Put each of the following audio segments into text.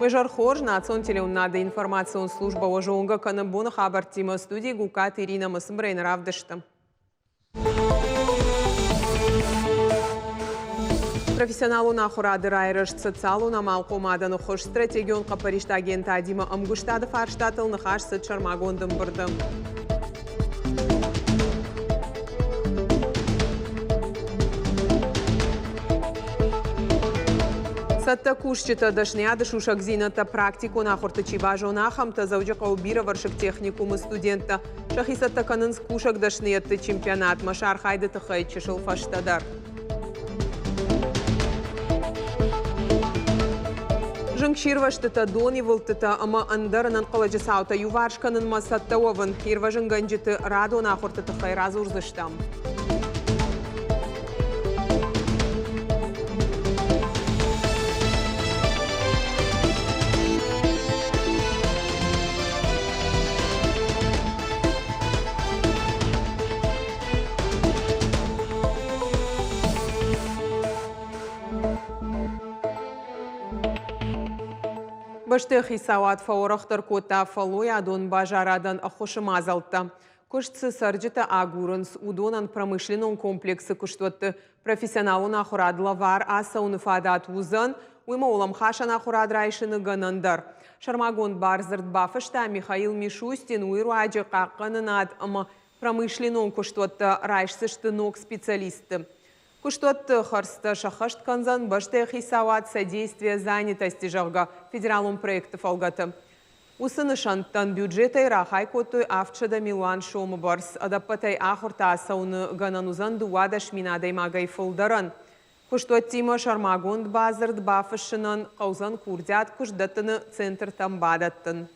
Уе зӕр хорз, национ телеуынынады информацион службӕ уӕ зонгӕ кӕны боны хабӕрттимӕ, студийы Гугкаты Иринӕ Мысымбырӕй нӕ равдысты. Профессионалон ахуырады райрӕзт, социалон амалхъомадӕн ӕххуыс, стратегион хъӕппӕристы агентадимӕ ӕмгуыстады фарстатыл ныхас цыд сӕрмагонд ӕмбырды. Цӕттӕ кусджытӕ, дӕсныйады сусӕгдзинӕдтӕ практикон ахуырты чи базона, ахӕмтӕ Дзӕуджыхъӕуы бирӕвӕрсыг техникумы студенттӕ сӕхи цӕттӕ кӕнынц кусӕг дӕсныйӕдты чемпионатмӕ сӕ архайды тыххӕй чысыл фӕстӕдӕр. Зынгсирвӕзтытӕ, донивылдтытӕ ӕмӕ ӕндӕр ӕнӕнхъӕлӕджы цаутӕ иуварс кӕнынмӕ цӕттӕ уӕвын ирвӕзынгӕнджыты радон ахуырты тыххӕй радзурдзыстӕм. Бӕстӕйы хицауад фӕуӕрӕхдӕр кодта фӕллойадон базарадӕн ӕххуысы мадзӕлттӕ. Куыст цы цӕрджытӕ агурынц, уыдонӕн промышленнон комплексы куыстуӕтты профессионалон ахуырад лӕвар ацӕуыны фадат уыдзӕн, уыимӕ уӕлӕмхасӕн ахуырад райсыны гӕнӕн дӕр. Сӕрмагонд бардзырд бафыста Михаил Мишустин, уый руаджы хъахъхъӕнынад ӕмӕ промышленнон куыстуӕттӕ райсдзысты ног специалистты. Куыстуӕтты хӕрдзтӕ сӕххӕст кӕндзӕн бӕстӕйы хицауад «Содействие занятости», зӕгъгӕ, федералон проекты фӕлгӕты. Уыцы нысӕнттӕн бюджетӕй рахай кодтой 700 милуан сомы бӕрц. Ӕдӕппӕтӕй ахуыртӕ ацӕуыны гӕнӕн уыдзӕн 12 мин адӕймагӕй фылдӕрӕн. Куыстуӕттимӕ сӕрмагонд бадзырд бафыссынӕн хъӕудзӕн курдиат куыстдӕттыны центртӕм бадӕттын.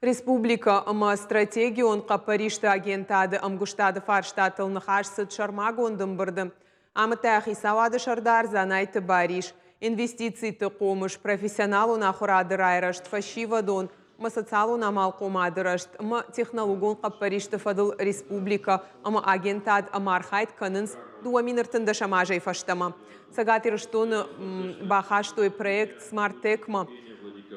Республикӕ ӕмӕ стратегион хъӕппӕристы агентады ӕмгуыстады фарстатыл ныхас цыд сӕрмагонд ӕмбырды. Амыдта хицауады сӕрдар Дзанайты Барис. Инвестициты хъомыс, профессионалон ахуырады райрӕзт, фӕсивӕдон ӕмӕ социалон амалхъомады рӕзт ӕмӕ технологон хъӕппӕристы фӕдыл республикӕ ӕмӕ агентад ӕмархайд кӕнынц 2013 азӕй фӕстӕмӕ. Цӕгат Ирыстоны бахастой проект «Смарттек»-мӕ.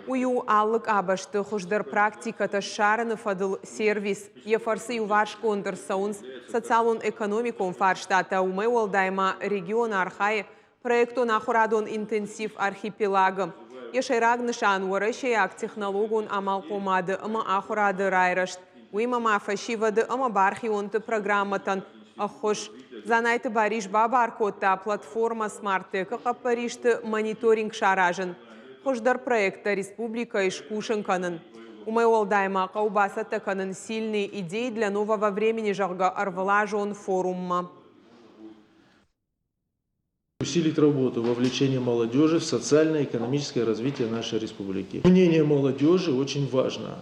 Уый у алы къабӕзты хуыздӕр практикӕтӕ ссарыны фӕдыл сервис. Йӕ фӕрцы иуварсгонд ӕрцӕуынц социалон-экономикон фарстатӕ. Уымӕй уӕлдай ма регион архайы проектон-ахуырадон интенсив «Архипелаг»-ы. Йӕ сӕйраг нысан уӕрӕсейаг технологон амалхъомады ӕмӕ ахуырады райрӕзт. Уыимӕ ма фӕсивӕды ӕмӕ бархионты программӕтӕн ӕххуыс. Дзанайты Барис бабар кодта платформӕ «Смарттек»-ы хъӕппӕристы мониторинг саразын, хуыздӕр проекттӕ республикӕйы скусын кӕнын. Уымӕй уӕлдай ма хъӕуы бацӕттӕ кӕнын «Сильные идеи для нового времени», зӕгъгӕ, ӕрвылазон форуммӕ. Усилить работу вовлечения молодежи в социально-экономическое развитие нашей республики. Мнение молодежи очень важно.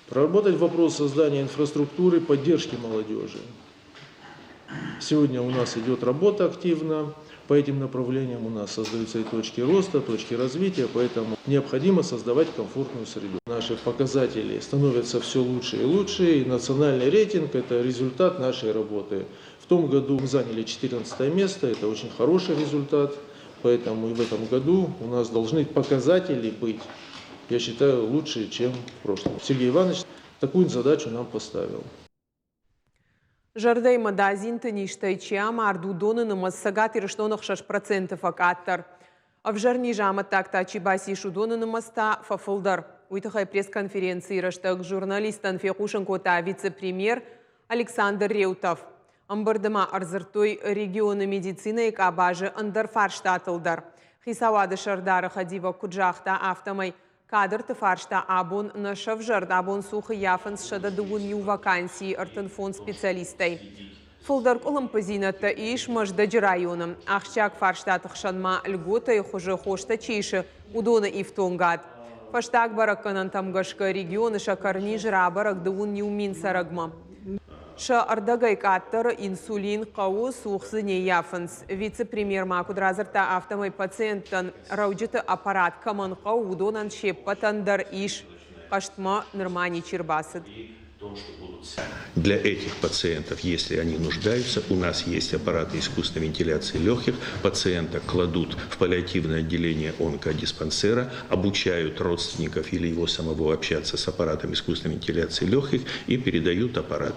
Проработать вопрос создания инфраструктуры поддержки молодежи. Сегодня у нас идет работа активно. По этим направлениям у нас создаются и точки роста, точки развития, поэтому необходимо создавать комфортную среду. Наши показатели становятся все лучше и лучше, и национальный рейтинг – это результат нашей работы. В том году мы заняли 14 место, это очень хороший результат, поэтому и в этом году у нас должны показатели быть, я считаю, лучше, чем в прошлом. Сергей Иванович такую задачу нам поставил. Зӕрдӕйы мадазинты низтӕй чи амард, уыдоны нымӕц Цӕгат Ирыстоны 6% фӕкъаддӕр. Ӕвзӕр низы амӕттаг та чи бацис, уыдоны нымӕц та фӕфылдӕр. Уый тыххӕй пресс-конференцийы рӕстӕг журналисттӕн фехъусын кодта вице-премьер Александр Реутов. Ӕмбырды ма ӕрдзырдтой регионы медицинӕйы къабазы ӕндӕр фарстатыл дӕр. Хицауады сӕрдары хӕдивӕг куыд загъта, афтӕмӕй кадрты фарста абон нӕ сӕвзӕрд, абон цух ӕййафынц 121 вакансийы 35 специалистӕй. Фылдӕр къуылымпыдзинӕдтӕ ис Мӕздӕджы районы. Ахсджиаг фарстаты хсӕн ма льготӕйы хуызы хостӕ чи исы, уыдоны ифтонгад. Фӕстаг бӕрӕггӕнӕнтӕм гӕсгӕ регионы сӕкӕрниз рабӕрӕг 21 мин цӕрӕгмӕ. Сӕ ӕрдӕгӕй къаддӕр инсулин хъӕуы, цух дзы не ййафынц. Вице-премьер ма куыд радзырдта, афтӕмӕй пациенттӕн рӕуджыты аппарат кӕмӕн хъӕуы, уыдонӕн се ппӕтӕн дӕр ис. Хъӕстмӕ нырма ничи рбацыд. Для этих пациентов, если они нуждаются, у нас есть аппараты искусственной вентиляции легких. Пациента кладут в паллиативное отделение онкодиспансера, обучают родственников или его самого общаться с аппаратом искусственной вентиляции легких и передают аппарат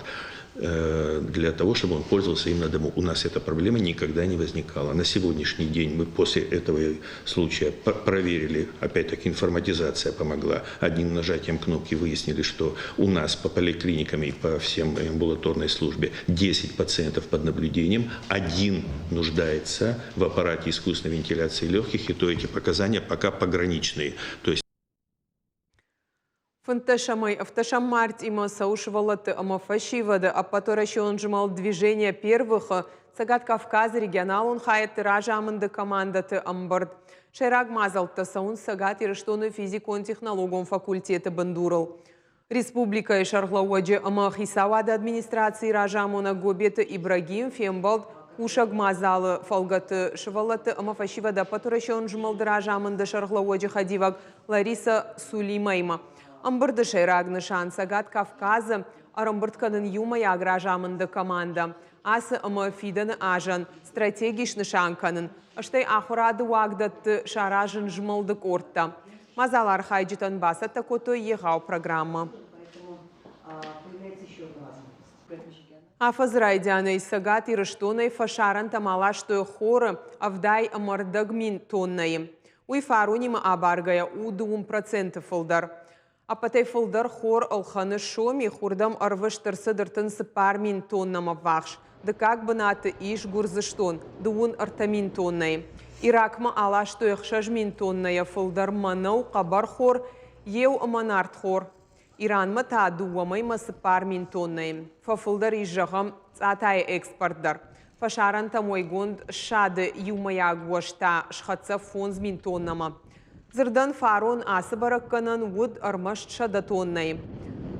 для того, чтобы он пользовался им на дому. У нас эта проблема никогда не возникала. На сегодняшний день мы после этого случая проверили, опять-таки информатизация помогла. Одним нажатием кнопки выяснили, что у нас по поликлиникам и по всем амбулаторной службе 10 пациентов под наблюдением, один нуждается в аппарате искусственной вентиляции легких, и то эти показания пока пограничные. То есть Фынддӕсӕмӕй ӕвддӕсӕм мартъимӕ цӕуы сывӕллӕтты ӕмӕ фӕсивӕды ӕппӕтуӕрӕсеон змӕлд «Движение первых»-ы Цӕгат Кавказы регионалон хайӕдты разамынды командӕты ӕмбырд. Сӕйраг мадзӕлттӕ цӕуынц Цӕгат Ирыстоны физикон-технологон факультеты бындурыл. Республикӕйы сӕргълӕууӕджы ӕмӕ хицауады администрацийы разамонӕг Гобеты Ибрагим фембӕлд кусӕг мадзалы фӕлгӕты сывӕллӕтты ӕмӕ фӕсивӕды ӕппӕтуӕрӕсеон змӕлды разамынды сӕргълӕууӕджы хӕдивӕг Лариса Сулимаимӕ. Ӕмбырды сӕйраг нысан Цӕгат Кавказы ӕрӕмбырд кӕнын иумӕйаг разамынды командӕ ацы ӕмӕ фидӕны азӕн стратеги снысан кӕнын, стӕй ахуырады уагдӕтты саразын змӕлды къордтӕ. Мадзалы архайджытӕн бацӕттӕ кодтой егъау программӕ. Афӕдзы райдианӕй Цӕгат Ирыстонӕй фӕсарӕнтӕм аластой хоры 70,5 мин тоннӕйы. Уый фаронимӕ абаргӕйӕ у 2% фылдӕр. Ӕппӕтӕй фылдӕр хор ӕлхӕны Сомих, уырдӕм ӕрвыст ӕрцыд 34 000 тоннӕмӕ ввахс. Дыккаг бынаты ис Гуырдзыстон, 33 000 тоннӕйы. Иракмӕ аластой 6000 тоннӕйӕ фылдӕр мӕнӕу, хъӕбӕрхор, еу ӕмӕ нартхор. Иранмӕ та 2,4 мин тоннӕйы. Фӕфылдӕр ис, зӕгъӕм, цъатайы экспорт дӕр. Фӕсарӕнтӕм уӕйгонд ссады иумӕйаг уӕз та схӕццӕ 5000 тоннӕмӕ. Дзырдӕн, фарон ацы бӕрӕггӕнӕн уыд ӕрмӕст 100 тоннӕйы.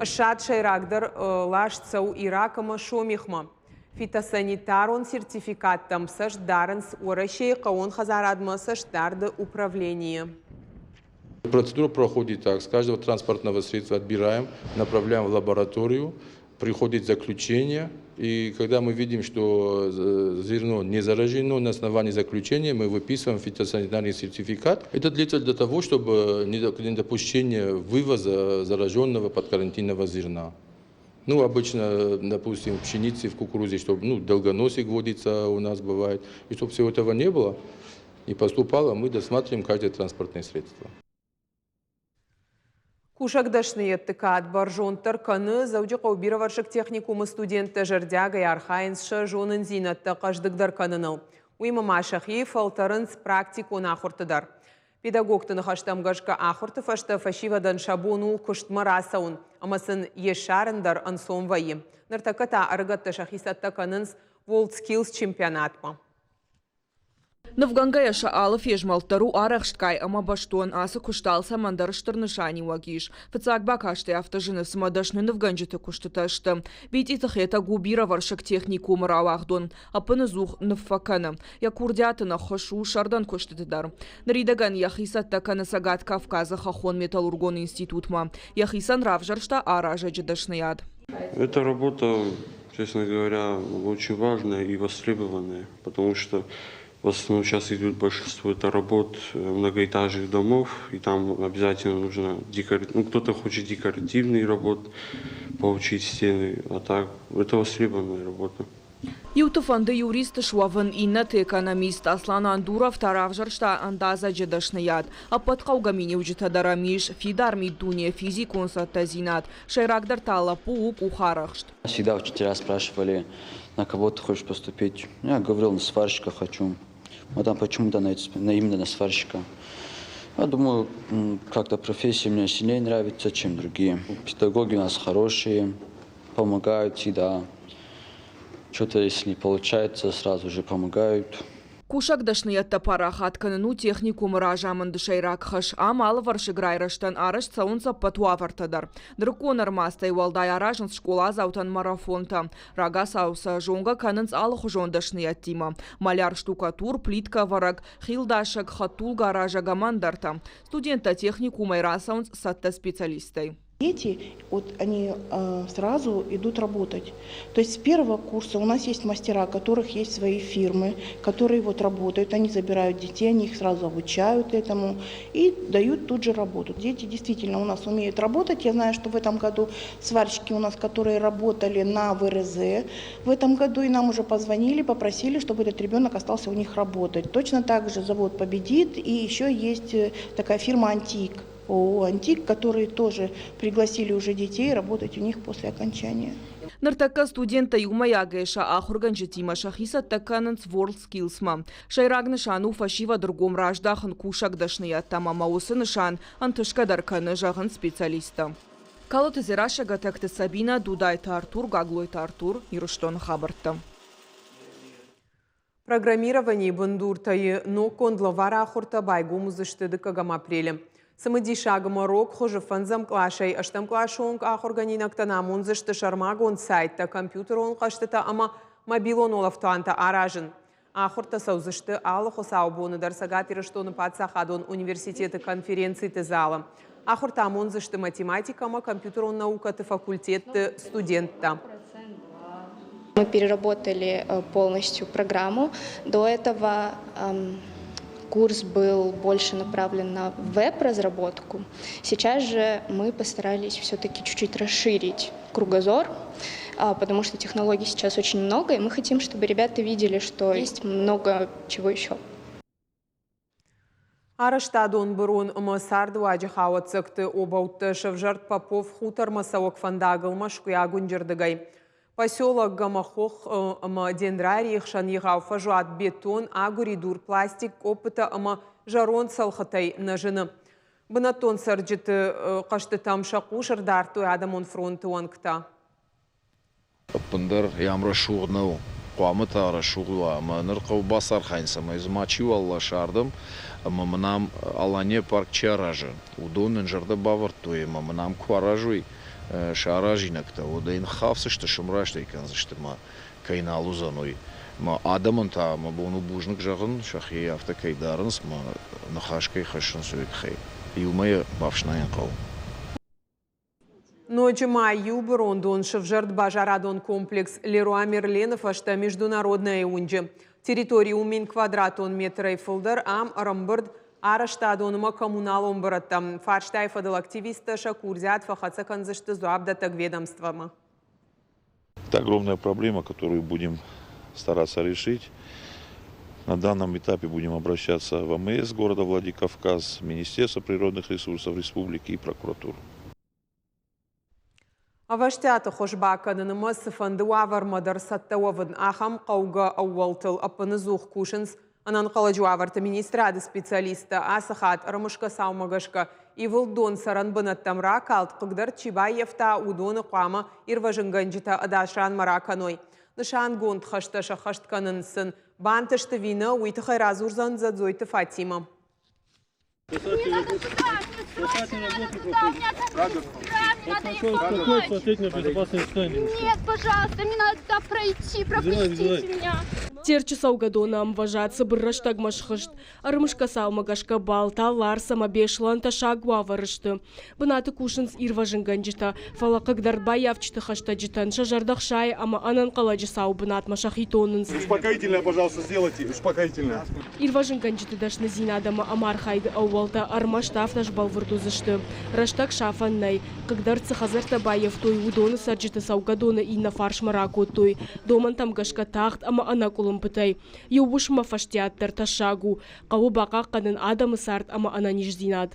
Ссад сӕйрагдӕр ласт цӕуы Ирак ӕмӕ Сомихмӕ. Фитосанитарон сертификаттӕм цӕст дарынц Уӕрӕсейы хъӕууон хӕдзарадмӕ цӕстдарды управленийы. Процедура проходит так. С каждого транспортного средства отбираем, направляем в лабораторию, приходит заключение, и когда мы видим, что зерно не заражено, на основании заключения мы выписываем фитосанитарный сертификат. Это длится для того, чтобы недопущение вывоза зараженного подкарантинного зерна. Ну, обычно, допустим, в пшенице, в кукурузе, чтобы, ну, долгоносик водится у нас бывает. И чтобы всего этого не было, не поступало, мы досматриваем каждое транспортное средство. Кусӕг дӕсныйӕдты кад бӕрзонддӕр кӕны. Дзӕуджыхъӕуы бирӕвӕрсыг техникумы студенттӕ зӕрдиагӕй архайынц сӕ зонындзинӕдтӕ хъӕздыгдӕр кӕныныл. Уыимӕ ма сӕхи фӕлтӕрынц практикон ахуырты дӕр. Педагогты ныхӕстӕм гӕсгӕ ахуырты фӕстӕ фӕсивӕдӕн сӕ бон у куыстмӕ рацӕуын ӕмӕ сын йе ссарын дӕр ӕнцон вӕййы. Ныртӕккӕ та ӕрыгӕттӕ сӕхи цӕттӕ кӕнынц WorldSkills чемпионатмӕ. Нывгӕнгӕйӕ сӕ алы фезмӕлд дӕр у арӕхстгай ӕмӕ бӕстон. Ацы куысты алцӕмӕн дӕр стыр нысаниуӕг ис. Фыццаг бакастӕй афтӕ зыны, цыма дӕсны нывгӕнджыты куыстытӕ сты. Битъиты Хетӕг у бирӕвӕрсыг техникумы рауагъдон. Ӕппынӕдзух ныв фӕкӕны. Йӕ курдиат ын ӕххуыс у сӕрдӕн куыстыты дӕр. Ныридӕгӕн йӕхи цӕттӕ кӕны Цӕгат Кавказы хӕххон металлургон институтмӕ. Йӕхицӕн равзӕрста аразӕджы дӕсныйад. Эта работа, честно говоря, очень важная и востребованная, потому что в основном сейчас идут большинство это работ многоэтажных домов, и там обязательно нужно ну, кто-то хочет декоративный работ получить стены, а так это востребованная работа. Иуты фӕнды юрист суӕвын, иннӕты экономист. Аслан Андуров та равзӕрста ӕндадзӕджы дӕсныйад. Ӕппӕт хъӕугӕ миниуджытӕ дӕр ӕм ис: фидар миддуне, физикон цӕттӕдзинад. Сӕйрагдӕр та лӕппу у къухарӕхст. Всегда учителя спрашивали, на кого ты хочешь поступить. Я говорил, на сварщика хочу. Но там почему-то именно на сварщика. Я думаю, как-то профессия мне сильнее нравится, чем другие. Педагоги у нас хорошие, помогают всегда. Что-то, если не получается, сразу же помогают. Кусӕг дӕсныйӕдтӕ парахат кӕнын у техникумы разамынды сӕйраг хӕс. Ам алывӕрсыг райрӕзтӕн арӕзт цӕуынц ӕппӕт уавӕртӕ дӕр. Нырыккон ӕрмадзтӕй уӕлдай аразынц скъоладзаутӕн марафонтӕ. Рагацау сӕ зонгӕ кӕнынц алыхуызон дӕсныйӕдтимӕ. Маляр, штукатур, плиткӕвӕрӕг, хилдасӕг, хӕдтулгӕаразӕг ӕмӕ ӕндӕртӕ. Студенттӕ техникумӕй рацӕуынц цӕттӕ специалисттӕй. Дети, вот они сразу идут работать. То есть с первого курса у нас есть мастера, у которых есть свои фирмы, которые вот работают, они забирают детей, они их сразу обучают этому и дают тут же работу. Дети действительно у нас умеют работать. Я знаю, что в этом году сварщики у нас, которые работали на ВРЗ в этом году, и нам уже позвонили, попросили, чтобы этот ребенок остался у них работать. Точно так же завод «Победит», и еще есть такая фирма «Антик». ООО «Антик», которые тоже пригласили уже детей работать у них после окончания. Ныртӕккӕ студенттӕ иумӕйагӕй сӕ ахуыргӕнджытимӕ сӕхи цӕттӕ кӕнынц WorldSkills-мӕ. Сӕйраг нысан у фӕсивӕды ргом раздахын кусӕг дӕсныйӕдтӕм ӕмӕ уыцы нысан ӕнтысгӕ дӕр кӕны, зӕгъынц специалисттӕ. Калоты Дзерассӕ, Гӕтӕгты Сабинӕ, Дудайты Артур, Гаглойты Артур, Ирыстоны хабӕрттӕ. Программированийы бындуртӕ-йы ноггонд лӕвар ахуыртӕ байгом уыдзысты дыккӕгӕм апрелы. Цымыдисаг ӕмӕ рог хуызы фӕндзӕм къласӕй ӕстӕм къласы онг ахуыргӕнинӕгтӕн амондзысты сӕрмагонд сайттӕ, компьютерон хъӕзтытӕ ӕмӕ мобилон улӕфтуантӕ аразын. Ахуыртӕ цӕудзысты алы хуыцаубоны дӕр Цӕгат Ирыстоны паддзахадон университеты конференциты залы. Ахуыртӕ амондзысты математикӕ ӕмӕ компьютерон наукӕты факультетты студенттӕ. Мы переработали полностью программу. До этого курс был больше направлен на веб-разработку. Сейчас же мы постарались все-таки чуть-чуть расширить кругозор, потому что технологий сейчас очень много, и мы хотим, чтобы ребята видели, что есть много чего еще. Арӕзтадон бырон ӕмӕ цардуаджы хауӕццӕгты обӕуттӕ сӕвзӕрд Попов хутормӕ цӕуӕг фӕндагыл Мӕскуыйаг уынджы рдыгӕй. Поселок Гамахох ӕмӕ Дендрарийы хсӕн егъау фӕзуат бетон, агуыридур, пластик, къоппытӕ ӕмӕ зӕронд цӕлхытӕй нӕ зыны. Бынӕттон цӕрджыты хъӕстытӕм сӕ хъус ӕрдардтой адӕмон фронты уӕнгтӕ. Ӕппындӕр йӕм рӕсугъд нӕу. Хъуамӕ та рӕсугъд уа ӕмӕ ныр хъӕуы бацархайын, цӕмӕй дзы мачиуал ласа ардӕм ӕмӕ мын ам Алания парк чи аразы, уыдон нын зӕрдӕ бавӕрдтой ӕмӕ мын ам куы аразой сӕ аразинӕгтӕ, уӕд ӕй ныххафдзысты, сымраст ӕй кӕндзысты ӕмӕ кӕй нал уыдзӕн, уый. Мӕ адӕмӕн та мӕ бон у бузныг зӕгъын, сӕхи афтӕ кӕй дарынц, мӕ ныхас кӕй хӕссынц, уый тыххӕй. Иумӕ йӕ бафснайын хъӕуы. Ноджы ма иу бырондон сывзӕрд базарадон комплекс Леруа Мерлены фӕстӕ Международная уынджы. Территори у 1000 квадратон метрӕй фылдӕр, ам ӕрӕмбырд арӕзтадон ӕмӕ коммуналон бырӕттӕ. Фарстайы фӕдыл активисттӕ сӕ курдиат фӕхӕццӕ кӕндзысты дзуапдӕттӕг ведомствомӕ. Это огромная проблема, которую будем стараться решить. На данном этапе будем обращаться в МС города Владикавказ, Министерство природных ресурсов республики и прокуратуру. Ӕвӕстиаты хуыз бакӕнын ӕмӕ цыфӕнды уавӕрмӕ дӕр цӕттӕ уӕвын ахӕм хъӕугӕ ӕууӕлтыл ӕппыныдзух кусынц ӕнӕнхъӕлӕджы уавӕрты министрады специалисттӕ. Ацы хатт ӕрымысгӕ цаумӕ гӕсгӕ ивылд дон цӕрӕн бынӕттӕм ракалд, хъыгдард чи баййӕфта, уыдоны хъуамӕ ирвӕзынгӕнджытӕ ӕдас ранмӕ ракӕной. Нысангонд хӕстӕ сӕххӕст кӕнын сын бантыст ӕви нӕ, уый тыххӕй радзурдзӕн Дзӕдзойты Фатимӕ. Мне надо туда, мне срочно надо туда, у меня там сестра, мне надо ей помочь. смотреть на безопасное расстояние. Нет, пожалуйста, мне надо туда пройти, пропустите меня. Терчы цӕугӕдоны ӕмвӕзад цыбыр рӕстӕгмӕ схызт. Ӕрымысгӕ цаумӕ гӕсгӕ Балта, Ларс ӕмӕ Беслӕн тӕссаг уавӕры сты. Бынаты кусынц ирвӕзынгӕнджытӕ, фӕлӕ хъыгдардбаййафджыты хӕстӕджытӕн сӕ зӕрдӕ хсайы ӕмӕ ӕнӕнхъӕлӕджы цауы бынатмӕ сӕхи тонынц. Успокоительное, пожалуйста, сделайте, успокоительное. Ирвӕзынгӕнджыты дӕсныдзинад ӕмӕ ӕмархайды ӕууӕлтӕ ӕрмӕст афтӕ сбӕлвырд уыдзысты. Рӕстӕг сафӕн нӕй. Хъыгдард цы хӕдзӕрттӕ баййӕфтой, уыдоны цӕрджыты цӕугӕдоны иннӕ фарсмӕ ракодтой. Домӕнтӕм гӕсгӕ тагъд ӕмӕ ӕнӕкъуылымпытӕй. Иу уысммӕ фӕстиат дӕр тӕссаг у. Хъӕуы бахъахъхъӕнын адӕмы цард ӕмӕ ӕнӕниздзинад.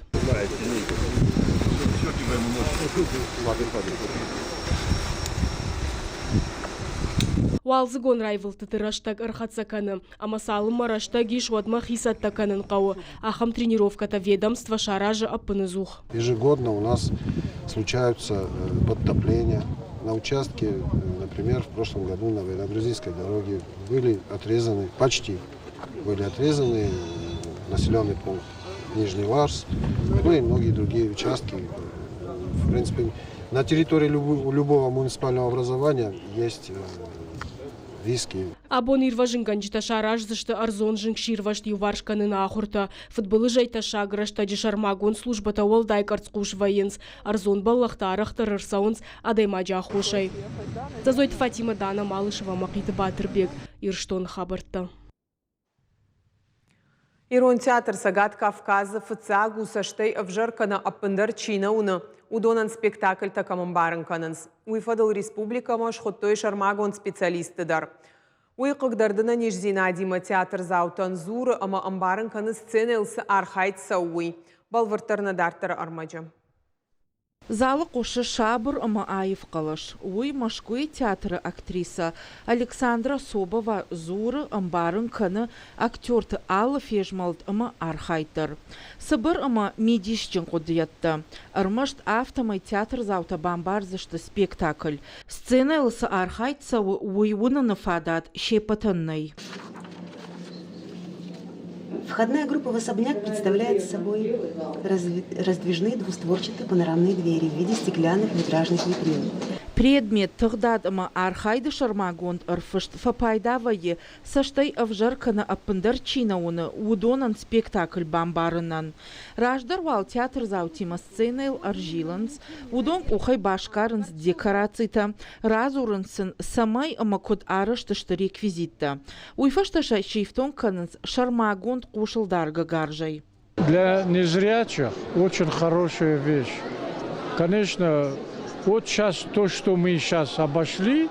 Уалдзыгон раивылдтыты рӕстӕг ӕрхӕццӕ кӕны, ӕмӕ цалынмӕ рӕстӕг ис, уӕдмӕ хи цӕттӕ кӕнын хъӕуы. Ахӕм тренировкӕтӕ ведомство саразы ӕппыныдзух. Ежегодно у нас случаются подтопления. На участке, например, в прошлом году на Военно-Грузинской дороге были отрезаны, почти были отрезаны населенный пункт Нижний Ларс, ну и многие другие участки. В принципе, на территории любого муниципального образования есть риски. Абон ирвӕзынгӕнджытӕ сараздзысты ӕрдзон зынгсирвӕзт иуварс кӕныны ахуыртӕ. Фыдбылызӕй тӕссаг рӕстӕджы сӕрмагонд службӕтӕ уӕлдай къӕрцхъус вӕййынц. Ӕрдзон бӕллӕхтӕ арӕхдӕр ӕрцӕуынц адӕймаджы аххосӕй. Дзӕдзойты Фатимӕ, Дана Малышева, Мӕхъиты Батырбег, Ирыстоны хабӕрттӕ. Ирон театр Цӕгат Кавказы фыццаг у, цӕстӕй ӕвзӕр кӕнӕ ӕппындӕр чи нӕ уыны, уыдонӕн спектакльтӕ кӕм ӕмбарын кӕнынц. Уый фӕдыл республикӕмӕ схуыдтой сӕрмагонд специалистты дӕр. Уый хъыгдарды ӕнӕниздзинадимӕ театрдзаутӕн дзуры ӕмӕ ӕмбарын кӕны сценӕйыл цы архайд цӕуы, уый. Бӕлвырддӕр нӕ дарддӕры ӕрмӕджы. Залы хъуысы сабыр ӕмӕ аив хъӕлӕс. Уый Мӕскуыйы театры актрисӕ Александра Собова дзуры, ӕмбарын кӕны актерты алы фезмӕлд ӕмӕ архайд дӕр. Цыбыр ӕмӕ мидисджын хъуыдыйӕдтӕ. Ӕрмӕст афтӕмӕй театрдзаутӕ бамбардзысты спектакль. Сценӕйыл цы архайд цӕуы, уый уыныны фадат се ппӕтӕн нӕй. Входная группа в особняк представляет собой раздвижные двустворчатые панорамные двери в виде стеклянных витражных витрин. Предмет, тыгъдад ӕмӕ архайды сӕрмагонд ӕрфыст фӕпайда вӕййы, цӕстӕй ӕвзӕр кӕнӕ ӕппындӕр чи нӕ уыны, уыдонӕн спектакль бамбарынӕн. Раздӕр уал театрдзаутимӕ сценӕйыл ӕрзилынц, уыдон къухӕй басгарынц декорацитӕ, радзурынц сын, цӕмӕй ӕмӕ куыд арӕзт сты реквизиттӕ. Уый фӕстӕ сӕ сифтонг кӕнынц сӕрмагонд хъусылдаргӕ гарзӕй. Для незрячих очень хорошая вещь. Конечно, вот сейчас то, что мы сейчас обошли,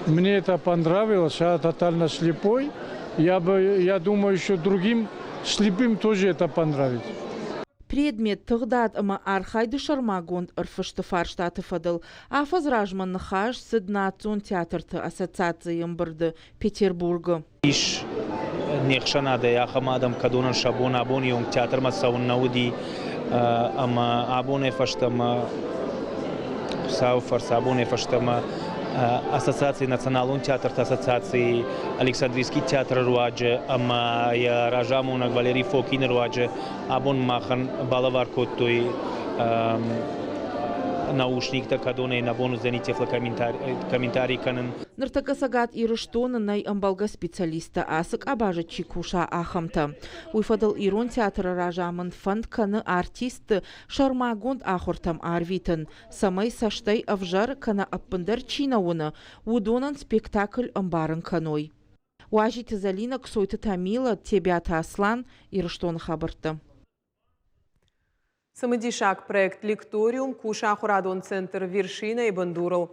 мне это понравилось, я тотально слепой. Я, бы, я думаю, еще другим слепым тоже это понравится. Предмет тыгъдад ӕмӕ архайды сӕрмагонд ӕрфысты фарстаты фӕдыл афӕдз размӕ ныхас цыд национ театрты ассоциацийы ӕмбырды Петербургы. Ис не хсӕнадӕй ахӕм адӕм, кӕдонӕн сӕ бон абоны онг театрмӕ цӕуын нӕ уыди ӕмӕ абонӕй фӕстӕмӕ Хуыцауы фӕрцы абонӕй фӕстӕмӕ ассоциаци националон театрты ассоциацийы Александрийский театры руаджы ӕмӕ йӕ разамонӕг Валерий Фокины руаджы абон махӕн балӕвар кодтой наушниктӕ, кӕдонӕй нӕ бон уыдзӕни тефлокомментарий кӕнын. Ныртӕккӕ Цӕгат Ирыстоны нӕй ӕмбӕлгӕ специалисттӕ ацы къабазы чи куса, ахӕмтӕ. Уый фӕдыл Ирон театры разамынд фӕнд кӕны артистты сӕрмагонд ахуыртӕм арвитын, цӕмӕй цӕстӕй ӕвзӕр кӕнӕ ӕппындӕр чи нӕ уыны, уыдонӕн спектакль ӕмбарын кӕной. Уазиты Зӕлинӕ, Ксойты Тамила, Тебиаты Аслан, Ирыстоны хабӕрттӕ. Цымыдисаг проект «Лекториум» кусы ахуырадон центр «Вершина»-йы бындурыл.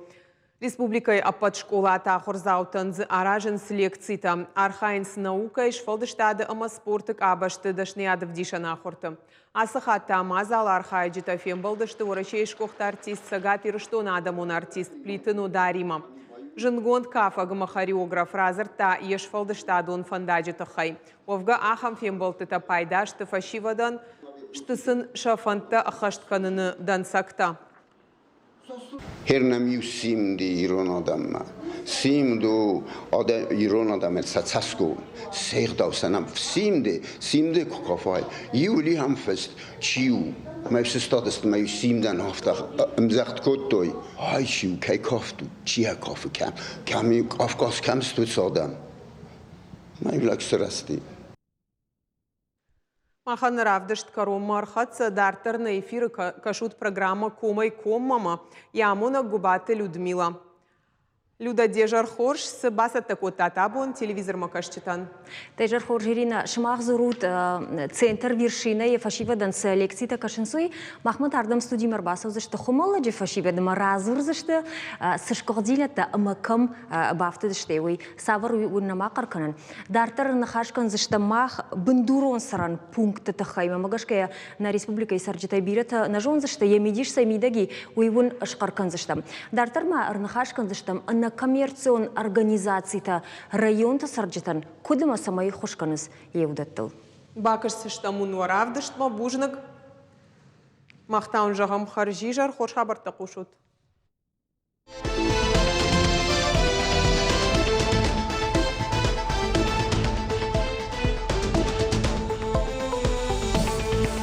Республикӕйы ӕппӕт скъолаты ахуырдзаутӕн дзы аразынц лекцитӕ, архайынц наукӕйы, сфӕлдыстады ӕмӕ спорты къабӕзты дӕсныйад ӕвдисӕн ахуырты. Ацы хатт та мадзалы архайджытӕ фембӕлдысты Уӕрӕсейы сгуыхт артист Цӕгат Ирыстоны адӕмон артист Плиты Нодаримӕ. Зындгонд кафӕг ӕмӕ хореограф радзырдта йе сфӕлдыстадон фӕндаджы тыххӕй. Уӕвгӕ ахӕм фембӕлдтытӕ пайда сты фӕсивӕдӕн, сты сын сӕ фӕндтӕ ӕххӕст кӕныны дӕнцӕгтӕ. Хернӕм иу симди ирон адӕммӕ. Симд у ирон адӕмӕн сӕ цӕсгом, се гъдау сӕ нӕм. Симди, симди куы кафай, иу лихӕм фыст, чи у? Мӕ сыстадысты, мӕ симдӕн афтӕ ӕмдзӕгъд кодтой. Ай чи у, кӕй кафт у, чи йӕ кафы, кӕм, кӕм Кавказ кӕм сты уыцы адӕм? Мӕ лӕг сырӕзти. Махӕн равдыст кӕронмӕ ӕрхӕццӕ. Дарддӕр нӕ эфиры кӕсут программӕ «Комӕй коммӕ» йӕ амонӕг Гуыбаты Людмила. Люда, де зӕр хорз, цы бацӕттӕ кодтат абон телевизормӕ кӕсджытӕн? Де зӕр хорз, Ирина. Сымах дзурут центр Вершина-йы фӕсивӕдӕн цы лекцитӕ кӕсынц, уый. Махмӕ та ардӕм студимӕ ӕрбацӕудзысты Хуымӕллӕджы фӕсивӕд ӕмӕ радзурдзысты, цы сгуыхтдзинӕдтӕ ӕмӕ кӕм бафтыдысты, уый. Цавӕр у, нӕма хъӕр кӕнын. Дарддӕр ныхас кӕндзыстӕм мах бындурон цӕрӕн пунктты тыххӕй. Мӕ гӕсгӕ нӕ республикӕйы цӕрджытӕй бирӕтӕ нӕ зондзысты, йӕ мидис сӕ мидӕги, уый уын схъӕр кӕндзыстӕм. Дарддӕр ма ӕрныхас кӕндзыстӕм ӕнӕкоммерцион организацитӕ районты цӕрджытӕн куыд ӕмӕ цӕмӕй ӕххуыс кӕнынц йе уыдӕттыл. Бакӕсдзыстӕм уын уӕ равдыстмӕ. Бузныг. Мах та уын зӕгъӕм хӕрзизӕр, хорз хабӕрттӕ хъусут.